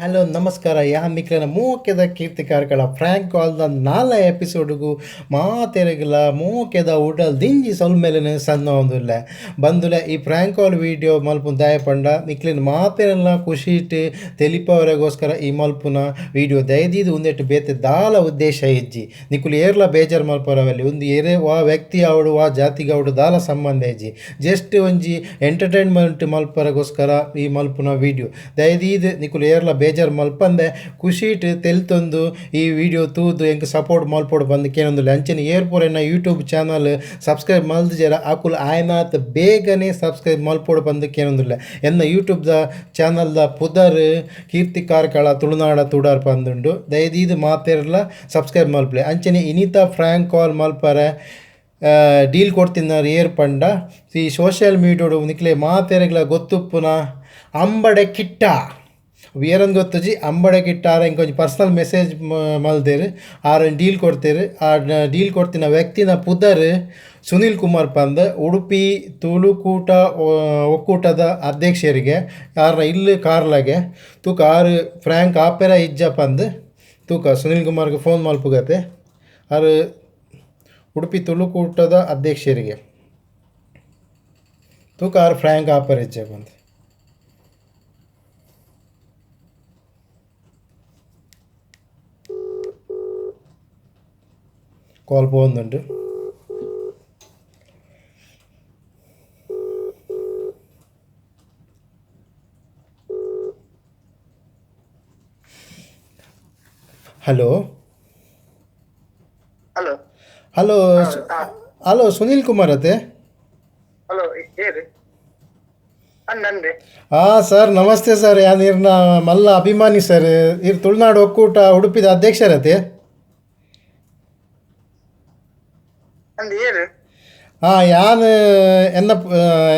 Hello ನಮಸ್ಕಾರ. ಯಾನ್ ನಿಕ್ಲೆನ ಮೋಕೆದ ಕೀರ್ತಿ ಕಾರ್ಕಳ ಫ್ರ್ಯಾಂಕ್ ಕಾಲ್ದ ನಾಲ ಎಪಿಸೋಡ್ಗು ಮಾತೆರೆಗ್ಲ ಮೋಕೆದ ಉಡಲ್ ದಿಂಜಿ ಸೊಲ್ಮೆಲೆನ್ ಸನ್ನೊಂದುಲ್ಲೆ ಬಂದುಲೆ. ಈ prank call video ಮಲ್ಪುನ ದಾಯೆ ಪಂಡ ನಿಕ್ಲೆನ ಮಾತೆರೆನ್ಲ ಖುಷಿಟ್ ತೆಲಿಪವರೆಗೋಸ್ಕರ ಈ ಮಲ್ಪುನ ವಿಡಿಯೋ. ದಯದೀದ್ ಉಂದೆಟ್ ಬೇತೆ ದಾಲ ಉದ್ದೇಶ ಇಜ್ಜಿ. ನಿಕುಲು ಏರ್ಲ ಬೇಜಾರ್ ಮಲ್ಪರವಲ್ಲಿ. ಉಂದು ಏರೇ ವಾ ವ್ಯಕ್ತಿ ಆವಡು ವಾ ಜಾತಿಗೆ ಆವಡು ದಾಲ ಸಂಬಂಧ ಇಜ್ಜಿ. ಜಸ್ಟ್ ಒಂಜಿ ಎಂಟರ್ಟೈನ್ಮೆಂಟ್ ಮಲ್ಪರೆಗೋಸ್ಕರ ಈ ಮಲ್ಪುನ ವಿಡಿಯೋ. ದಯದೀದ್ ನಿಕುಲು ಏರ್ಲ ಬೇಜಾರ್ ಮಲ್ಪಂದೆ ಖುಷಿಟ್ ತೆಲ್ತೊಂದು ಈ ವಿಡಿಯೋ ತೂದು ಎಂಕ್ ಸಪೋರ್ಟ್ ಮಲ್ಪೊಡು ಪಂದ್ ಕೇನೊಂದುಲ್ಲೆ. ಅಂಚನೆ ಏರ್ ಪೂರ ಎನ್ನ YouTube channel subscribe ಮಲ್ದಿಜೆರ ಅಕುಲು ಆಯನಾತ್ ಬೇಗನೆ ಸಬ್ಸ್ಕ್ರೈಬ್ ಮಲ್ಪೊಡು ಪಂದ್ ಕೇನೊಂದುಲ್ಲೆ. ಎನ್ನ ಯೂಟ್ಯೂಬ್ದ ಚಾನಲ್ದ ಪುದರ್ ಕೀರ್ತಿ ಕಾರ್ಕಳ ತುಳುನಾಡ ತುಡರ್ ಪಂದುಂಡು. ದಯದೀದ್ ಮಾತೆರ್ಲ ಸಬ್ಸ್ಕ್ರೈಬ್ ಮಲ್ಪಲೆ. ಅಂಚನೆ ಇನಿತ ಫ್ರ್ಯಾಂಕ್ ಕಾಲ್ ಮಲ್ಪರೆ ಡೀಲ್ ಕೊಡ್ತಿನಾರ್ ಏರ್ ಪಂಡ ಈ ಸೋಷಿಯಲ್ ಮೀಡಿಯಾಡು ನಿಕ್ಲೆ ಮಾತೆರೆಗ್ಲ ಗೊತ್ತುಪ್ಪುನ ಅಂಬಡೆ ಕಿಟ್ಟ. ಏರಂದು ಗೊತ್ತುಜಿ ಅಂಬಡೆ ಕಿಟ್ಟ ಆರ್ ಎಂಕೊಂಜಿ ಪರ್ಸನಲ್ ಮೆಸೇಜ್ ಮಲ್ದೆರ್. ಆರ್ ಡೀಲ್ ಕೊಡ್ತೇರು. ಆ ಡೀಲ್ ಕೊಡ್ತಿನ ವ್ಯಕ್ತಿನ ಪುದರ್ ಸುನಿಲ್ ಕುಮಾರ್ ಪಂದ್. ಉಡುಪಿ ತುಳುಕೂಟ ಒಕ್ಕೂಟದ ಅಧ್ಯಕ್ಷರಿಗೆ. ಆರ್ನ ಇಲ್ಲು ಕಾರ್ಲಗೆ. ತೂಕ ಆರ್ ಫ್ರ್ಯಾಂಕ್ ಆಪೆರ ಇಜ್ಜ ಪಂದ್ ತೂಕ ಸುನಿಲ್ ಕುಮಾರ್ಗೆ ಫೋನ್ ಮಲ್ಪುಗತೆ. ಆರ್ ಉಡುಪಿ ತುಳುಕೂಟದ ಅಧ್ಯಕ್ಷರಿಗೆ. ತೂಕ ಆರ್ ಫ್ರ್ಯಾಂಕ್ ಆಪೆರ ಇಜ್ಜ ಪಂದ್. ಕಾಲ್ ಪೋವೊಂದುಂಡು. Hello. Hello. Hello. Hello Sunil Kumar ಅತ್ತೆ? ಹಲೋ, ಹೇಳಿ. ನನ್ರಿ. ಹಾಂ ಸರ್, ನಮಸ್ತೆ ಸರ್. ಯಾನ್ ಇರ್ನ ಮಲ್ಲ ಅಭಿಮಾನಿ ಸರ್. ಇರ್ ತುಳುನಾಡು ಒಕ್ಕೂಟ ಉಡುಪಿದ ಅಧ್ಯಕ್ಷರತೆ? ಅಂದ್ ಏರು? ಹಾಂ, ಯಾನ್ ಎನ್ನ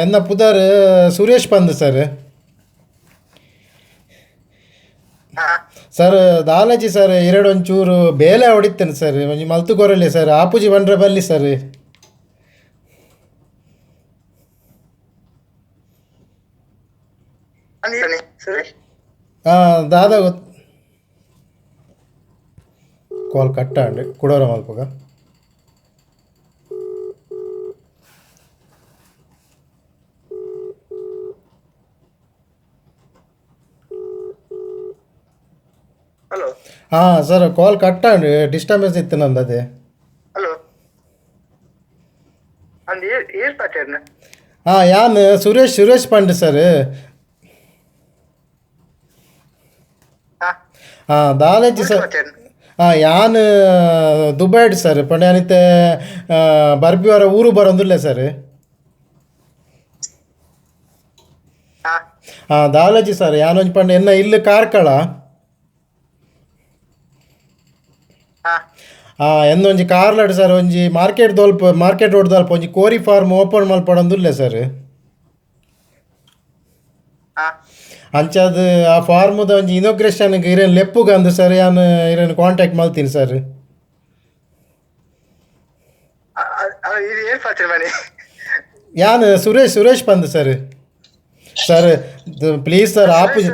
ಎನ್ನ ಪುದರ್ ಸುರೇಶ್ ಪಂದ್ ಸರ್. ಸರ್ ದಾಲಜಿ ಸರ್, ಎರಡು ಒಂಚೂರು ಬೇಲೆ ಹೊಡಿತೇನೆ ಸರ್. ಒಂಜಿ ಮಲ್ತು ಕೊರಲಿ ಸರ್. ಆಪುಜಿ ಬಂಡ್ರೆ ಬಲ್ಲಿ ಸರ್. ಅಂದ್ ಸುರೇಶ್. ಹಾಂ ದಾದ ಗೊತ್ತು. ಕಾಲ್ ಕಟ್ಟಾಂಡ್. ಕುಡೋರ ಮಲ್ಪುಗ. ಹಲೋ. ಹಾಂ ಸರ್, ಕಾಲ್ ಕಟ್ಟಾಂಡ್. ಡಿಸ್ಟರ್ಬೆನ್ಸ್ ಇತ್ತು ನಂದು ಅದೇ. ಹಲೋ, ಅಂದ್ ಏರ್ ಏರ್ ಪಾಚೇರ್ನ? ಹಾಂ, ಯಾನ್ ಸುರೇಶ್ ಸುರೇಶ್ ಪಂಡ್ ಸರ್. ಹಾಂ ದಾಲಜಿ ಸರ್. ಪಾಚೇರ್ನ? ಹಾಂ, ಯಾನ್ ದುಬೈಡ್ ಸರ್. ಪಂಡ ಯಾನಿತ್ತೆ ಬರ್ಪಿವರ ಊರು ಬರೋಂದುಲ್ಲೆ ಸರ್. ಹಾಂ ದಾಲಜಿ ಸರ್, ಯಾನೊಂಜಿ ಪಂಡ ಎನ್ನ ಇಲ್ಲು ಕಾರ್ಕಳ. ಹಾಂ, ಎನ್ನೊಂಜಿ ಕಾರ್ಲಡ್ ಸರ್, ಒಂಜಿ ಮಾರ್ಕೆಟ್ ದೊಲ್ಪ ಮಾರ್ಕೆಟ್ ರೋಡ್ ದಲ್ಪ ಒಂಜಿ ಕೋರಿ ಫಾರ್ಮ್ ಓಪನ್ ಮಲ್ಪಡೊಂದುಲ್ಲೆ ಸರ್. ಅಂಚಾದ್ ಆ ಫಾರ್ಮುದ ಒಂಜಿ ಇನೋಗ್ರೇಷನ್ಗೆ ಇರೇನ್ ಲೆಪ್ಪುಗಂದು ಸರ್ ಯಾನ್ ಇರೇನ್ ಕಾಂಟ್ಯಾಕ್ಟ್ ಮಲ್ತೀನಿ ಸರ್. ಇದು ಏರ್ ಪಾಚೇರ್ ಮನೆ? ಯಾನ್ ಸುರೇಶ್ ಸುರೇಶ್ ಪಂದ್ sir. Sir please sir, ಆಪುಜಿ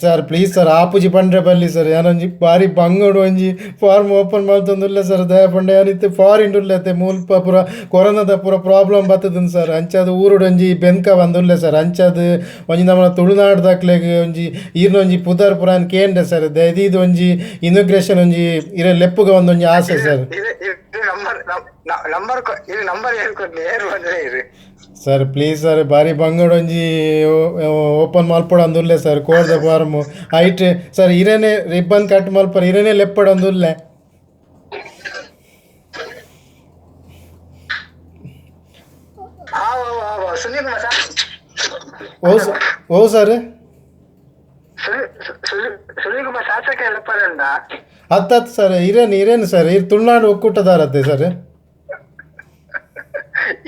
sir, please sir, ಆಪುಜಿ ಪಂಡ್ರೆ ಬಲ್ಲಿ ಸರ್. ಯಾನೊಂಜಿ ಬಾರಿ ಬಂಗಡು ಒಂಜಿ ಫಾರ್ಮ್ ಓಪನ್ ಮಲ್ತೊಂದುಲ್ಲೆ ಸರ್. ದಯ ಪಂಡ ಯಾನಿತ್ತೆ ಫಾರಿನ್ ಉಲ್ಲೆತೆ. ಮುಲ್ಪ ಪೂರ ಕೊರೋನಾದ ಪೂರ ಪ್ರಾಬ್ಲಮ್ ಬತ್ತದನ್ ಸರ್. ಅಂಚಾದ್ ಊರುಡು ಒಂಜಿ ಬೆನ್ಕ ಬಂದುಲ್ಲೆ ಸರ್. ಅಂಚಾದ್ ಒಂಜಿ ನಮ್ಮ ತುಳುನಾಡ್ದಕ್ಲೆಗ್ ಒಂಜಿ ಈರ್ನ ಒಂಜಿ ಪುದರ್ ಪೂರ ಯಾನ್ ಕೇಂಡೆ ಸರ್. ದಯದೀದ್ ಒಂಜಿ ಇನೋಗ್ರೇಷನ್ ಒಂಜಿ ಇರೆ ಲೆಪ್ಪುಗ ಒಂದೊಂಜಿ ಆಸೆ ಸರ್. ಇದು ಇದು ನಂಬರ್ ನಂಬರ್ ಇದು ನಂಬರ್ ಹೇಳ್ಕೊಡ್ಲಿ ಏರ್ ಬಂದ್ರೆ ಇರು. Sir please sir, ಬಾರಿ ಬಂಗಡ್ ಒಂಜಿ ಓಪನ್ ಮಲ್ಪೊಡಂದುಲ್ಲೆ ಸರ್ ಕೋರ್ದ form. Height sir ಇರೇನೆ ribbon cut ಮಲ್ಪರ ಇರೇನೆ ಲೆಪ್ಪಡೊಂದುಲ್ಲೆ. ಸುನೀಲ್ ಕುಮಾರ್ ಸರ್. ಓ ಓ ಸರ್. ಸುನೀಲ್ ಕುಮಾರ್ ಶಾಸಕ ಲೆಪ್ಪರಂಡ? ಹತ್ತು ಹತ್ತು ಸರ್, ಇರೇನು ಇರೇನು ಸರ್, ಇರ್ ತುಳುನಾಡು ಒಕ್ಕೂಟದಾರತ್ತೆ ಸರ್.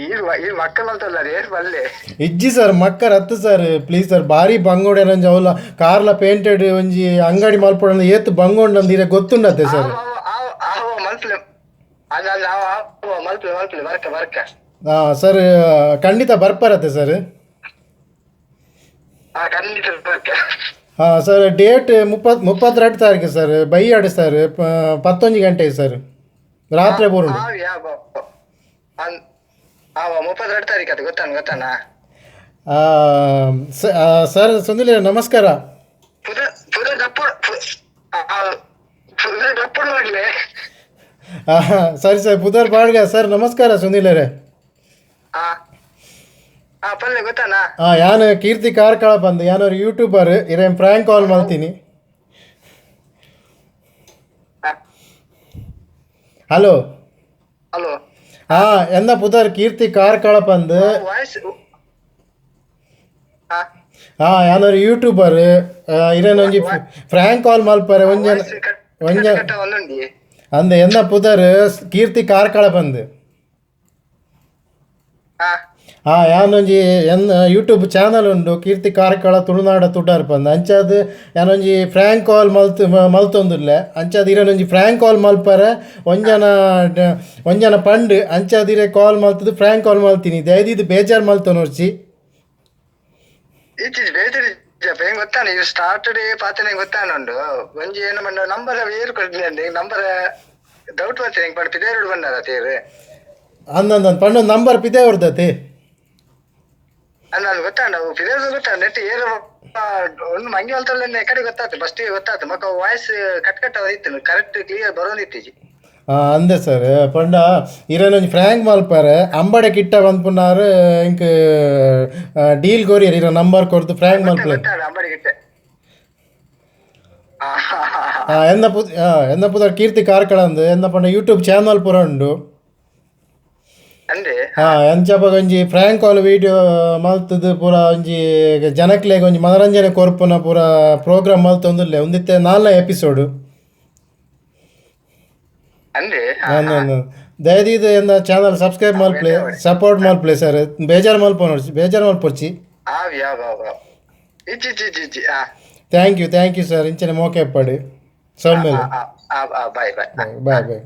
ಈರ್ ಈ ಮಕ್ಕಳು ಅಂತಲ್ಲ ಏರ್ ಬಲ್ಲೆ. ಇಜ್ಜಿ ಸರ್, ಮಕ್ಕರ್ ಹತ್ತು sir. Please sir, ಬಾರಿ ಬಂಗೋಡೆ ನಂಜಿ ಅವಲ ಕಾರ್ಲ ಪೇಂಟೆಡ್ ಒಂಜಿ ಅಂಗಡಿ ಮಲ್ಪೊಡಂದು ಏತ್ ಬಂಗೋಂಡಂದು ಇರೆ ಗೊತ್ತುಂಡತ್ತೆ ಸರ್. ಮಲ್ಪಲೆ ಅಲ್ಲ ಅಲ್ಲ ಮಲ್ಪಲೆ ಮಲ್ಪಲೆ ಬರ್ಕ ಬರ್ಕ. ಹಾಂ ಸರ್, ಖಂಡಿತ ಬರ್ಪರತ್ತೆ ಸರ್. ಖಂಡಿತ ಬರ್ಕ. ಹಾಂ ಸರ್, ಡೇಟ್ 32 ತಾರೀಕು ಸರ್, ಬೈಯಾಡು ಸರ್, 11 ಗಂಟೆ ಸರ್, ರಾತ್ರಿ ಬೋರುಂಡು. ಯಾವ ಆವ 32 ತಾರೀಕು ಅದು ಗೊತ್ತಾನ ಗೊತ್ತಾನ. ಸರ್ ಸುನಿಲ್, ನಮಸ್ಕಾರ. ಪುದ ಪುದ ದಪ್ಪು ಪುದ ದಪ್ಪು ನೋಡ್ಲೆ. ಸರಿ ಸರ್, ಪುದರ್ ಬಾಳ್ಗ ಸರ್. ನಮಸ್ಕಾರ ಸುನಿಲರೇ. ಆ ಆ ಪಲ್ಲೆ ಗೊತ್ತಾನ. ಹಾಂ, ಯಾನು ಕೀರ್ತಿ ಕಾರ್ಕಳ ಬಂದು, ಯಾನೊರು ಯೂಟ್ಯೂಬರ್, ಇರೇನು ಪ್ರ್ಯಾಂಕ್ ಕಾಲ್ ಮಾಡ್ತೀನಿ. ಹಲೋ. ಹಲೋ. ಹಾಂ, ಎಂದ ಪುದರ್ ಕೀರ್ತಿ ಕಾರ್ಕಳ ಬಂದು. ವಾಯ್ಸ್. ಹಾಂ, ಯಾನೊರು ಯೂಟ್ಯೂಬರ್, ಇರೇನೊಂಜಿ ಫ್ರ್ಯಾಂಕ್ ಕಾಲ್ ಮಲ್ಪರೆ ಒಂಜನ ಒಂಜ ಒಂದುಂಡಿ. ಅಂದ ಎಂದ ಪುದರ್ ಕೀರ್ತಿ ಕಾರ್ಕಳ ಬಂದು. ಹಾಂ, ಯಾನೊಂಜಿ ಎನ್ ಯೂಟ್ಯೂಬ್ ಚಾನಲ್ ಉಂಡು, ಕೀರ್ತಿ ಕಾರ್ಕಳ ತುಳುನಾಡ ತುಡಾರ್ ಪಂದ್. ಅಂಚಾದ್ ಯಾನೊಂಜಿ ಫ್ರ್ಯಾಂಕ್ ಕಾಲ್ ಮಲ್ತ್ ಮಲ್ತೊಂದುಲ್ಲೆ. ಅಂಚಾದ್ ಇರೇನೊಂಜಿ ಫ್ರ್ಯಾಂಕ್ ಕಾಲ್ ಮಲ್ಪರೆ ಒಂಜನ ಒಂಜನ ಪಂಡ್. ಅಂಚಾದ್ ಇರೆ ಕಾಲ್ ಮಲ್ತದು ಫ್ರ್ಯಾಂಕ್ ಕಾಲ್ ಮಲ್ತೀನಿ. ದಯದೀದ್ ಬೇಜಾರು ಮಲ್ತೊನೊರ್ಚಿ. ಇಜ್ಜಿ, ಬೇಜಾರು ಇಜ್ಜಪ್ಪ. ಹೆಂಗ್ ಗೊತ್ತಾನೆ ಇವು ಸ್ಟಾರ್ಟೆಡ್ ಪಾತನೆ ಗೊತ್ತಾನ ಉಂಡು. ಒಂಜಿ ಏನು ಮಂಡ ನಂಬರ್ ಏರು ಕೊಡ್ಲಿ, ನಂಬರ್ ಡೌಟ್ ಬರ್ತೇನೆ. ಹೆಂಗ್ ಪಂಡ ಪಿದೇರುಡು ಬಂದಾರ ತೇರು. ಅಂದಂದ ಪಂಡ ನಂಬರ್ ಪಿದೆ ಹೊರ್ದತಿ. ನಾನು ಗೊತ್ತಾಂಡ ಪಿದೇರು ಗೊತ್ತಾಂಡ ನೆಟ್ ಏರು ಒಂದು ಮಂಗಿ ಹೊಲ್ತಲ್ಲ ಕಡೆ ಗೊತ್ತಾಯ್ತು, ಫಸ್ಟ್ ಗೊತ್ತಾಯ್ತು. ಮಕ್ಕ voice cut cut ಇತ್ತು, ಕರೆಕ್ಟ್ ಕ್ಲಿಯರ್ ಬರೋದಿತ್ತೀಜಿ. ಅಂದೆ ಸರ್, ಪಂಡ ಇರೇನೊಂಜಿ ಫ್ರ್ಯಾಂಕ್ ಮಲ್ಪರೆ ಅಂಬಡೆ ಕಿಟ್ಟ ಬಂದ್ಪುನಾರು ಇಂಕ್ ಡೀಲ್ ಕೊರಿಯರ್ ಇರೋ ನಂಬರ್ ಕೊರ್ದು ಫ್ರ್ಯಾಂಕ್ ಮಲ್ಪಲೆ. ಗೊತ್ತಾಡ ಅಂಬಡಿ ಗಿಟ್ಟೆ. ಎಂದ ಪು ಎಂದ ಪುದರ್ ಕೀರ್ತಿ ಕಾರ್ಕಳ ಅಂದು. ಎಂದ ಪಂಡ ಯೂಟ್ಯೂಬ್ ಚಾನಲ್ ಪೂರ ಉಂಡು. ಅಂದೆ. ಹಾಂ, ಎಂಚಪಗ ಒಂಜಿ prank call video ಮಲ್ತದು ಪೂರ ಒಂಜಿ ಜನಕ್ಲೆಗ್ ಒಂಜಿ ಮನರಂಜನೆ ಕೊರ್ಪುನ ಪೂರ ಪ್ರೋಗ್ರಾಮ್ ಮಲ್ತೊಂದುಲ್ಲೆ. ಒಂದಿತ್ತೆ ನಾಲ್ನೇ ಎಪಿಸೋಡು. ಅಂದೆ. ದಯದೀದ್ ಎಂದ ಚಾನಲ್ ಸಬ್ಸ್ಕ್ರೈಬ್ ಮಲ್ಪ್ಲೆ, ಸಪೋರ್ಟ್ ಮಲ್ಪ್ಲೆ ಸರ್. ಬೇಜಾರು ಮಲ್ಪೊನೊರ್ಚಿ, ಬೇಜಾರು ಮಲ್ಪೊರ್ಚಿ. ಆವ್ ಯಾವ ಯಾವ ಇಜ್ಜಿ ಇಜ್ಜಿ ಇಜ್ಜಿ ಇಜ್ಜಿ. Thank you, thank you sir. ಇಂಚನೆ ಮೋಕೆ ಪಡಿ Saumya. Bye bye. Bye boy.